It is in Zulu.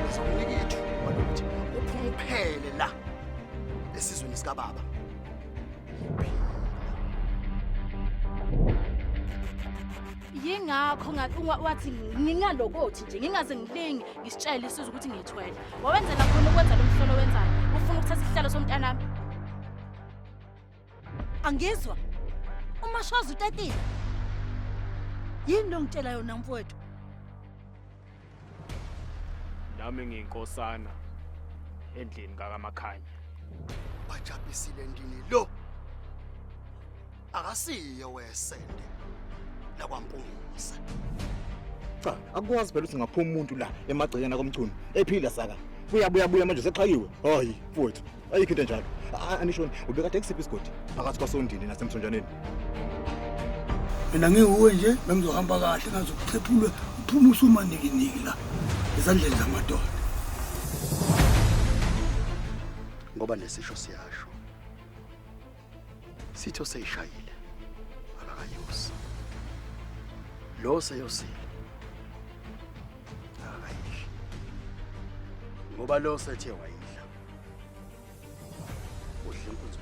Ngizokunika ithuba lokuthi uphume uphele la esizweni sikababa. Yingakho wathi ngingalokothi nje ngingaze ngilinge ngisitshele isizwe ukuthi ngiyithwele. Wawenzela khona ukwenza lo mhlolo wenzayo. Ufuna ukuthatha isihlalo somntanami. Angizwa. Umashoza utetile. Yini lo ngitshela yona mfowethu? Nami ngiyinkosana endlini kaKaMakhanya. Bajabhisile ndini lo. Akasiye wesende lakwaMpungose. Cha, akukwazi phela ukuthi ngaphuma umuntu la emagcekeni akomchunu ephila saka. Uyabuya buya manje sexakiwe. Hayi, mfowethu, ayikho into enjalo. Anishoni, ubekade kusiphi isigodi phakathi kwasondini nasemthonjaneni? Mina nginguwe nje bengizohamba kahle ngazokuchephulwe uphume usumanikiniki la ezandleni zamadoda. Ngoba nesisho siyasho. Sithi oseyishayile akakayosi. Lo seyosile akakayidli. Ngoba lo sethe wayidla. Udla inkunzi.